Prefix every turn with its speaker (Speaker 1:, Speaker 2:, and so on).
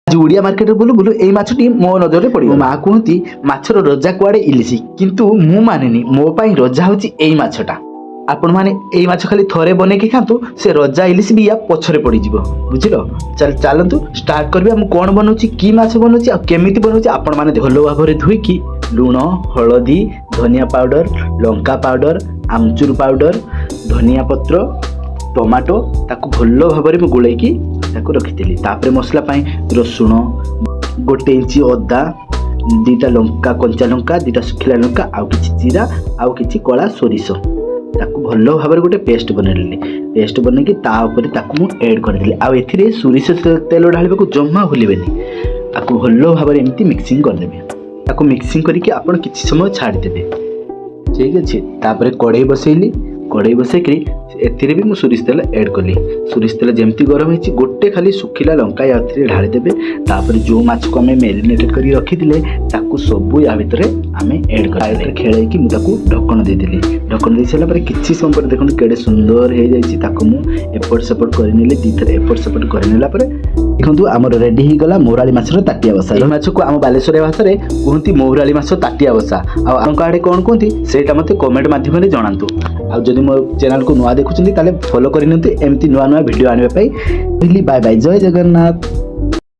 Speaker 1: ଆଜି ଓଡ଼ିଆ ମାର୍କେଟରେ ବୁଲୁ ବୁଲୁ ଏଇ ମାଛଟି ମୋ ନଜରରେ ପଡ଼ିବ। ମା କୁହନ୍ତି, ମାଛର ରଜା କୁଆଡ଼େ ଇଲିଶି। କିନ୍ତୁ ମୁଁ ମାନେନି। ମୋ ପାଇଁ ରଜା ହେଉଛି ଏଇ ମାଛଟା। ଆପଣମାନେ ଏଇ ମାଛ ଖାଲି ଥରେ ବନେଇକି ଖାଆନ୍ତୁ, ସେ ରଜା ଇଲିଶି ବି ୟା ପଛରେ ପଡ଼ିଯିବ, ବୁଝିଲ? ଚାଲନ୍ତୁ ଷ୍ଟାର୍ଟ କରିବା। ମୁଁ କ'ଣ ବନଉଛି, କି ମାଛ ବନଉଛି ଆଉ କେମିତି ବନଉଛି, ଆପଣମାନେ ଭଲ ଭାବରେ ଧୋଇକି ଲୁଣ, ହଳଦୀ, ଧନିଆ ପାଉଡ଼ର, ଲଙ୍କା ପାଉଡ଼ର, ଆମଚୁର ପାଉଡ଼ର, ଧନିଆ ପତ୍ର, ଟମାଟୋ, ତାକୁ ଭଲ ଭାବରେ ମୁଁ ଗୋଳେଇକି ତାକୁ ରଖିଥିଲି। ତାପରେ ମସଲା ପାଇଁ ରସୁଣ, 1 ଇଞ୍ଚ ଅଦା, 2ଟା ଲଙ୍କା, କଞ୍ଚା ଲଙ୍କା, 2ଟା ଶୁଖିଲା ଲଙ୍କା, ଆଉ କିଛି ଜିରା ଆଉ କିଛି କଳା ସୋରିଷ, ତାକୁ ଭଲ ଭାବରେ ଗୋଟେ ପେଷ୍ଟ ବନେଇଦେଲି। ପେଷ୍ଟ ବନେଇକି ତା ଉପରେ ତାକୁ ମୁଁ ଏଡ଼୍ କରିଦେଲି। ଆଉ ଏଥିରେ ସୋରିଷ ତେଲ ଢାଳିବାକୁ ଜମା ଭୁଲିବେନି। ତାକୁ ଭଲ ଭାବରେ ଏମିତି ମିକ୍ସିଂ କରିଦେବେ। ତାକୁ ମିକ୍ସିଂ କରିକି ଆପଣ କିଛି ସମୟ ଛାଡ଼ିଦେବେ, ଠିକ୍ ଅଛି? ତାପରେ କଢ଼େଇ ବସେଇଲି। କଢ଼େଇ ବସେଇକିରି ଏଥିରେ ବି ମୁଁ ସୋରିଷ ତେଲ ଏଡ଼୍ କଲି। ସୋରିଷ ତେଲ ଯେମିତି ଗରମ ହେଇଛି, ଗୋଟେ ଖାଲି ଶୁଖିଲା ଲଙ୍କା ୟା ଭିତରେ ଢାଳିଦେବେ। ତାପରେ ଯେଉଁ ମାଛକୁ ଆମେ ମ୍ୟାରିନେଟେଡ଼ କରି ରଖିଥିଲେ, ତାକୁ ସବୁ ୟା ଭିତରେ ଆମେ ଏଡ଼୍ କରି ଖେଳେଇକି ମୁଁ ତାକୁ ଢକ୍କଣ ଦେଇଦେଲି। ଢକ୍କଣ ଦେଇ ସାରିଲା ପରେ କିଛି ସମୟ ପରେ ଦେଖନ୍ତୁ, କେଡ଼େ ସୁନ୍ଦର ହେଇଯାଇଛି। ତାକୁ ମୁଁ ଏପଟ ସେପଟ କରିନେଲି। ଦୁଇଥର ଏପଟ ସେପଟ କରିନେଲା ପରେ ଦେଖନ୍ତୁ, ଆମର ରେଡ଼ି ହେଇଗଲା ମୌରାଳି ମାଛର ତାଟିଆ ବସା। ଏହି ମାଛକୁ ଆମ ବାଲେଶ୍ୱର ଭାଷାରେ କୁହନ୍ତି ମୌରାଳି ମାଛ ତାଟିଆ ବସା। ଆଉ ଆପଣଙ୍କ ଆଡ଼େ କ'ଣ କୁହନ୍ତି, ସେଇଟା ମୋତେ କମେଣ୍ଟ ମାଧ୍ୟମରେ ଜଣାନ୍ତୁ। ଆଉ ଯଦି ମୋ ଚ୍ୟାନେଲକୁ ନୂଆ ଦେଖୁଛନ୍ତି, ତାହେଲେ ଫଲୋ କରିନିଅନ୍ତୁ ଏମିତି ନୂଆ ନୂଆ ଭିଡ଼ିଓ ଆଣିବା ପାଇଁ। ବାଏ ବାଏ, ଜୟ ଜଗନ୍ନାଥ।